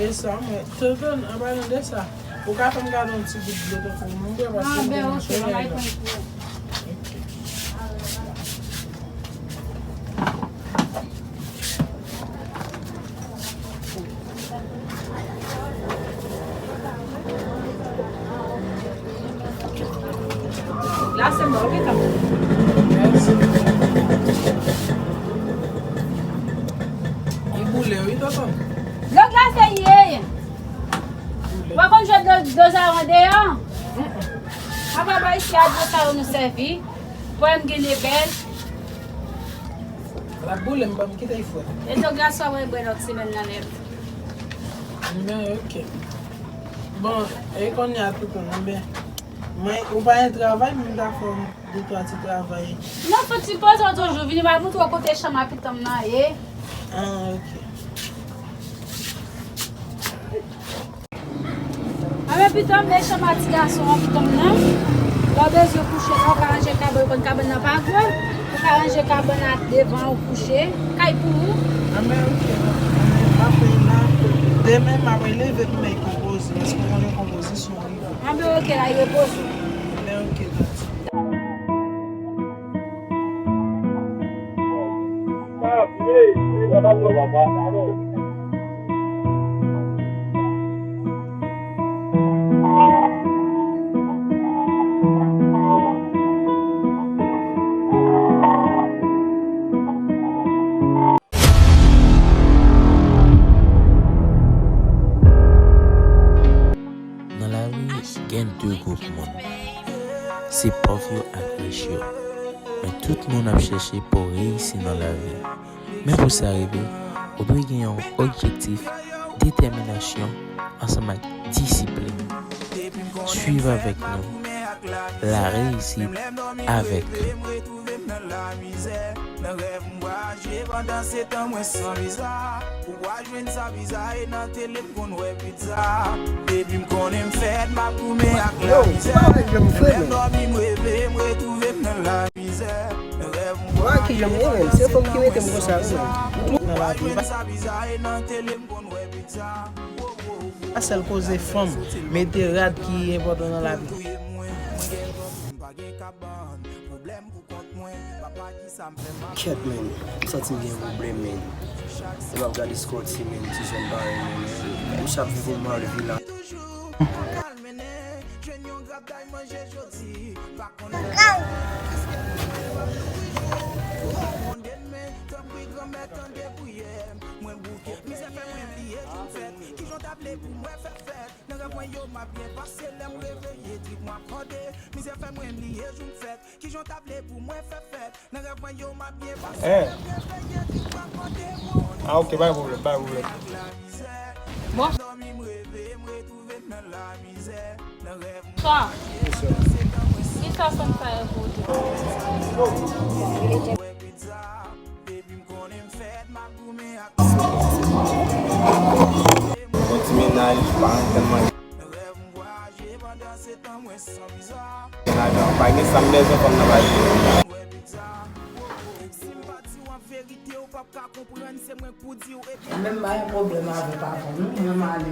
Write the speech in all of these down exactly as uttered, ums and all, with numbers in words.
E sa, mwen, tonton, an palan de sa, ou ka fè m gade yon ti gout dlo tankou mwen bwè, paske m gen yon chalè la. Ok. Glase m ba w, wi, kanmenm. Mèsi. Li boule, wi, tonton. Dlo glase li ye. Ou pa konn jwe dlo, dlo sa yo andeyò? Apa bò isi a dlo sa yo nou sèvi. Pwen m gen lebèl. L ap boule, m pa m kite l fre. E dlo glase w ap bwè lòt semèn nan nèf. Men, ok. Bon, e kounye a tonton, men, mwen, ou pa gen travay, men m ta fè de twa ti travay. Non, fò ti poze w toujou, vini m ap montre w kote chanm a pitit m nan ye. Ah, ok. Anben, pitit m, men chanm a ti gason an, pitit m nan. Lè w bezwen kouche la, ou ka ranje kabann, ou konn kabann nan pa gwo. Ou ka ranje kabann nan devan ou kouche. Kay pou ou. Anben, ok. Anben, m ap fè la. Demen, m ap leve pou m al konpoze. Èske w konnen konpozisyon rive? Anben, ok, la, repoze. Anben, ok, tati. Nan lavi, gen de gwoup moun, se pòv yo ak rich yo. Men tout moun ap chèche pou w reyisi nan lavi. Men pou sa rive, ou dwe gen yon objektif, detèminasyon, ansanm ak disiplin. Swiv avèk nou, la réussite avec. Depi m konnen m fèt, m ap goumen ak lamizè. Menm lè m dòmi, m reve, m retwouve m nan lamizè. Nan rèv m kwaze, se fanm ki mete m konsa, wi. Nan lavi, pa sèl koze fanm, mete rad ki enpòtan nan lavi. Kèt, men. M santi m gen pwoblèm, men. Lè m ap gade Scotty, men, ti jèn parèy mwen, men. Misye ap viv yon mal vi la. Hein? Ah, ok, pa gen pwoblèm, pa gen pwoblèm. Bon. Sa. Kisa sa m fè pou ou? Bon ti mennaj, pa antann manje. Gen lajan, pa gen sa m bezwen fanm nan pa jwenn. Menm pa gen pwoblèm avè papa m non, mwen m ale.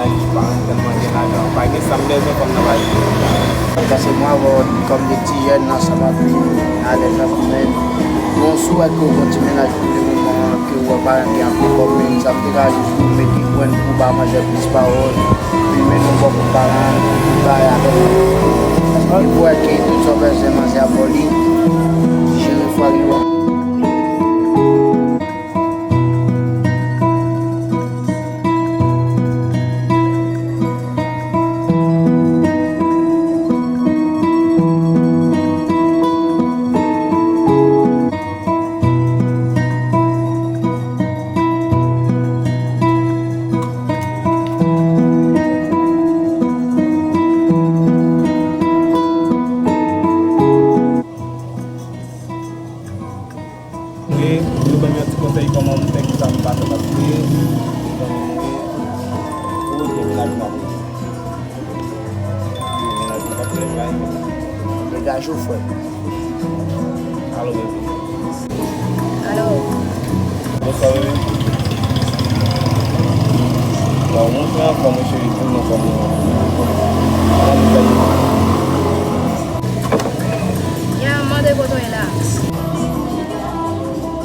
Paran tèlman gen lajan, pa gen sa m bezwen kòm nan pa gen. Paske mwen avè w, kòm de ti jèn nan, sa pa vin alèz avè w, men bon, si w wè ke w gon ti mennaj pou le moman, ke w wè paran gen anpil kòb, men sa m te ka jis pou mete grenn pou ba manzè plis pawòl, epi mete yon bò pou paran, pou bay avè w. Paske pou wè ke tout sa w bezwen manzè ap ba w li, jere fwa yo an. Vle, yo ban m yon ti konsèy kòman m fè ki sa m pa fè paske zanmi m ye, ou gen mennaj m ap rele. Gen mennaj m pa fè bay. Degaje w, frè. Alo, bebe. Alo. Bonswa, bebe. Bon, mwen fè anfòm, cheri, di m non kòman, kòman w fè ye. Ya, m mande kote w ye la.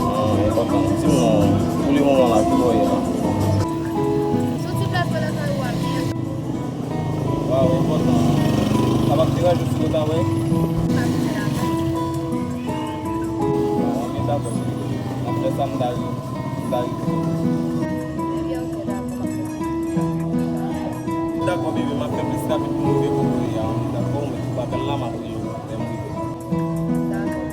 Ah, enpòtan. Di m non, pou le moman la, ki bò w ye la? Sou ti plas mwen nan kay ou a, m ye. Waw, enpòtan. Sa p ap deranje w si nou ta wè? Pa bezwen la. Bon, ok, dakò, cheri. N ap fè sa, m ta rive. M ta rive. Ebyen, ok, dakò, m ap fè sa. Dakò, bebe, m ap fè plis rapid pou m rive kote w ye a. Dakò, ou mèt koupe apèl la, m ap rele w lè m rive. Dakò.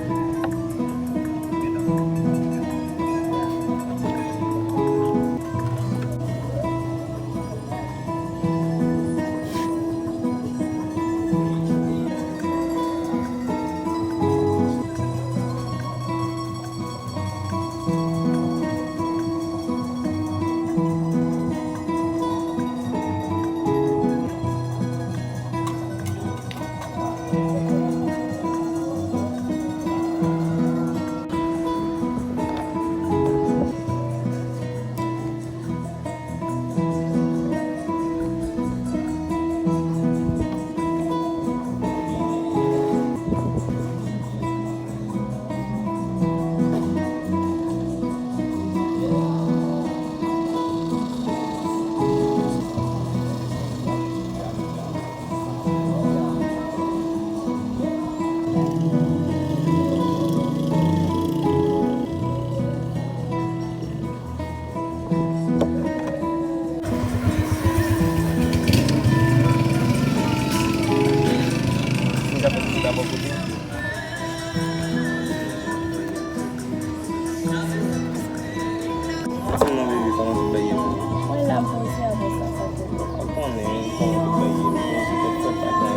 Di m non, bebe, kòman tout bagay ye pou ou? Mwen la, m panse a mwen sa, sa te bon. Ou konnen kòman tout bagay ye, m panse tèt fèt bagay.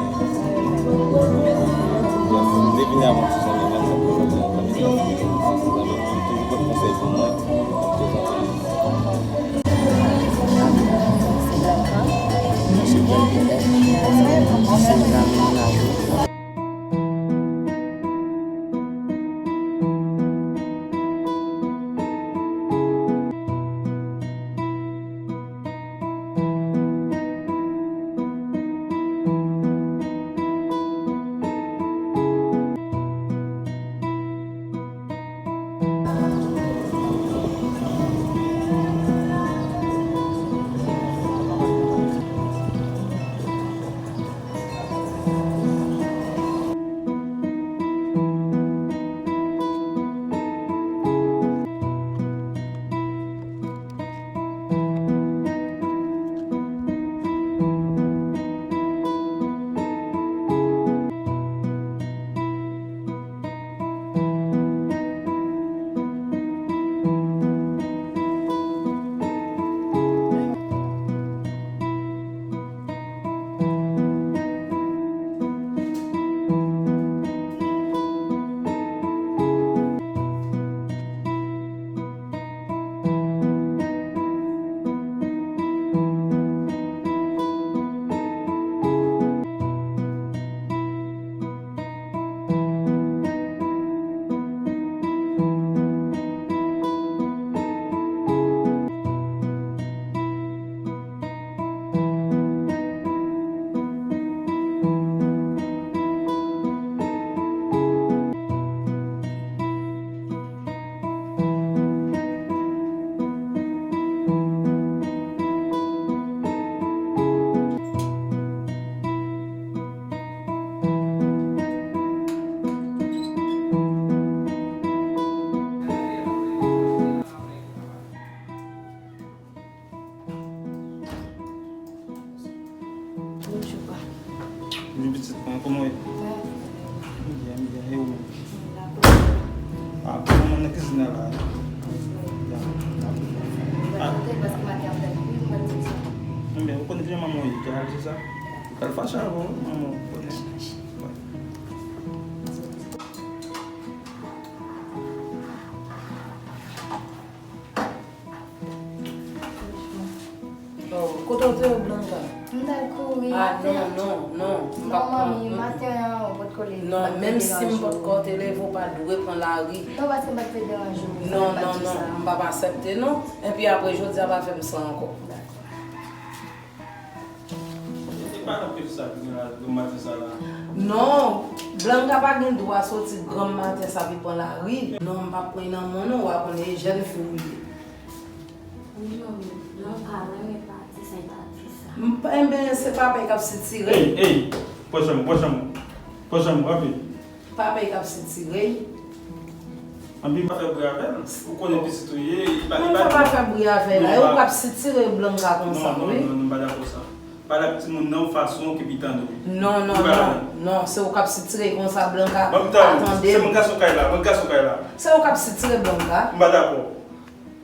Yes, m te vini avan ti zanmi mwen, m ap prezante zanmi mwen, se zanmi mwen, toujou pot konsèy pou mwen, m ap prezante li. Se zanmi mennaj ou. Bonjou pitit mwen, kòman w ye? M byen, m byen, e ou menm? Ah, kòman nan kizin nan la? Ya. Ah. M byen, ou konn jan manman w ye, Jalisa. L fache avè w, manman w konnen. Oh, kote w te ye, Blanca? M t al kouri maten. Ah, non, non, non, m p ap pran. Non, manmi, maten an, ou potko leve, m pa t vle deranje w. Non, menm si m potko te leve, ou pa dwe pran lari. Non, paske m pa t vle deranje w. Non, non, non, m p ap aksepte, non. Epi apre, jodi a, pa fè m sa ankò. Dakò. E pa nan pil sa ki gen la, granm maten sa la. Non, Blanca pa gen dwa soti granm maten sa pou pran lari. Non, m p ap pran nan men w non, w a konnen e jèn fi w ye. Wi, manmi, lè w pa renmen pati sa, e pati sa. M pa, enben, se papay k ap sitire. Ey, ey, pran chanm, pran chanm, pran chanm, rapid. Papay k ap sitire. Anpi pa fè bri avè l. Ou konnen pitit ou ye, li pa, li pa. Mwen pa fè bri avè l la. E ou k ap sitire Blanca konsa, wi. Non, non, non, non, m pa dakò sa. Pale ak timoun nan yon fason ke li tande w. Non, non, non, non, se ou k ap sitire konsa, Blanca pa tande. Se mwen gason kay la, mwen gason kay la. Se ou k ap sitire Blanca. M pa dakò.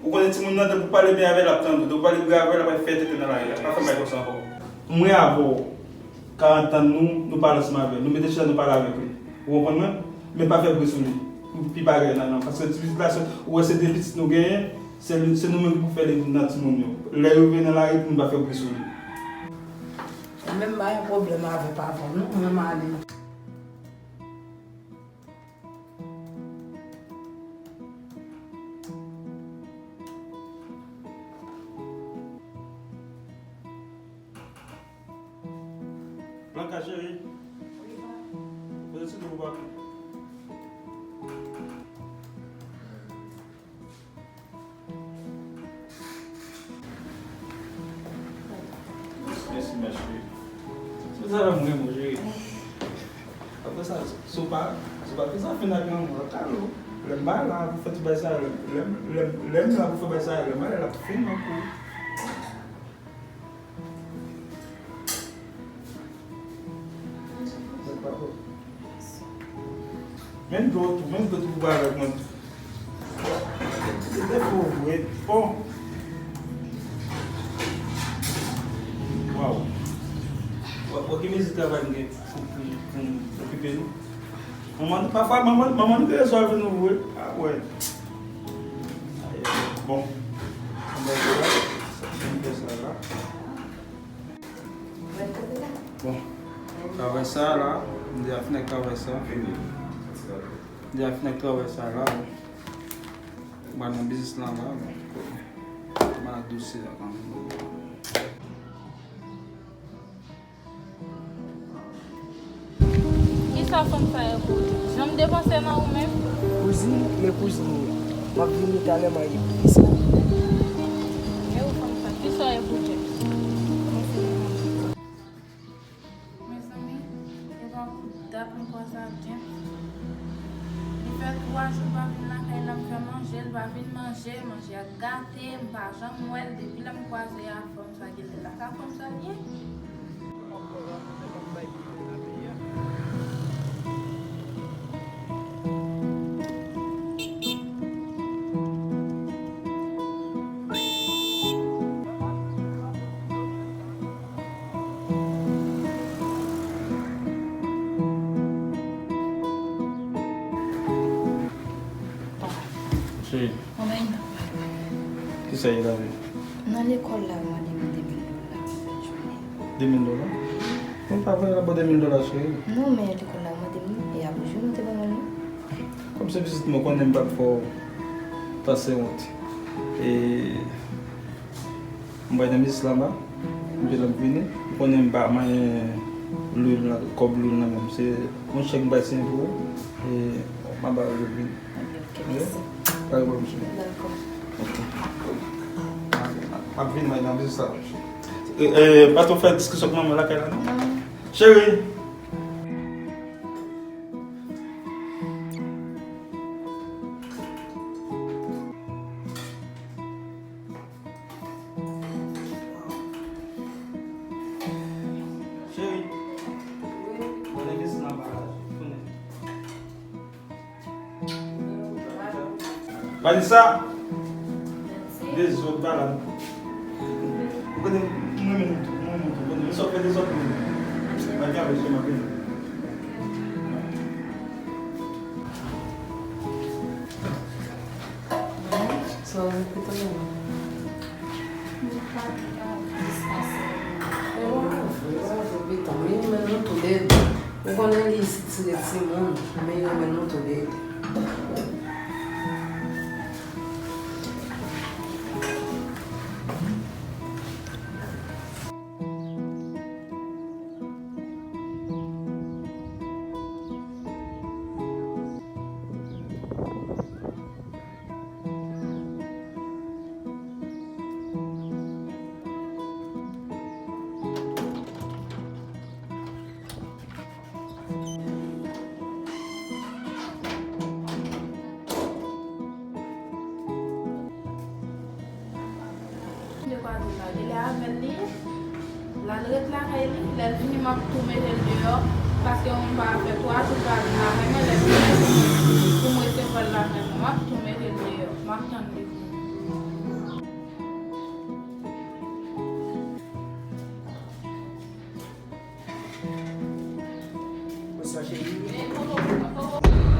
Ou konnen timoun nan, depi w pale byen avè l, l ap tande w. Depi w pale bri avè l, l ap fè tenten nan lari a. Pa fè bagay konsa ankò. Mwen avè w, karant tan nou, nou pale ansanm avè l. Nou mete chita, nou pale avèk li. Ou konprann mwen? Men pa fè bri sou li. Pou pi bagay la, non. Paske ti pitit la, se, ou wè se de pitit nou genyen, se li, se nou menm ki pou fè li nan timoun yo. Lè yo rive nan lari, pou nou pa fè bri sou li. Mwen menm, m pa gen pwoblèm avè papa w, non, mwen m ale. Blanca cheri. Poze ti dlo pou papi. Mèsi, mèsi. Se sa m renmen, cheri. Apre sa, si w pa, si w pa fè sa fini ak lanmou, l ap kale w. Lè m pa la pou fè ti bagay sa yo, lè m, lè m, lè m la pou fè bagay sa yo, lè m ale, l ap fini ak ou. Men dlo tou, men dlo tou pou bay avèk mwen. Se defo vre. Bon. Waw. Wè, wè ki mezi travay m gen pou, pou, pou m okipe nou. Manman nou, pafwa, manman, manman nou te resevwa vin nou vre. Ah, wè. Bon. Ann bay sa la. Bon, travay sa la, m deja fin ak travay sa. M deja fin ak travay sa la, bon. M pral nan biznis lan la, bon. M al ak dosye a kanmenm. Kisa fanm sa ye pou ou? Janm depanse nan ou menm? Kouzin, men kouzin ou ye. M ap vini talè, m al regle sa. E ou fanm sa, kisa w ye pou James? Mezanmi, se pa pou dat m kwaze ak James. Li fè twa jou l pa vin lakay la, m fè manje, l pa vin manje, manje a gate, m pa janm wè l depi lè m kwaze a fanm sa, genlè l lakay fanm sa l ye. Cheri. Kisa ye lavi? Nan lekòl la, yo mande m de mil dola pou fèt jounen. De mil dola? Mwen pa vle la ba w de mil dola, cheri. Non, men lekòl la mande m, e a pou jounen te ban mwen li. Kòm se pitit mwen, ou konnen m p ap fè w pase wont. E m pral nan biznis la anba. Epi lè m vini, ou konnen m pa manyen lwil la, kòb lwil nan men m. Se yon chèk m pral siyen pou ou. E m ap ba w lè m vini. Ok, mèsi. Pa gen pwoblèm, cheri. Dakò. Ok. M ap vin, mwen nan biznis la. E, e, pa twò fè diskisyon ak manman lakay la, non? Non. Cheri! Cheri. Wi. Vanessa! Dezòd pa la. Ou konnen m renmen nou tou, m renmen nou tou. Konnen m sot fè dezòd pou nou. Mwen te anpeche m anpil. Sa w repete non? Li pa anpil tan, li renmen nou toulède. Ou konnen li isit se timoun, men li renmen nou toulède. Li kwaze l la, genlè avè l li ye. L al ret lakay li, lè l vini m ap tou mete l deyò, paske yon moun pa fè twa jou l pa vin lakay mwen, lè l vini pou m resevwa l lakay mwen, m ap tou mete l deyò, m ap tann li vini. Bonsoir chérie.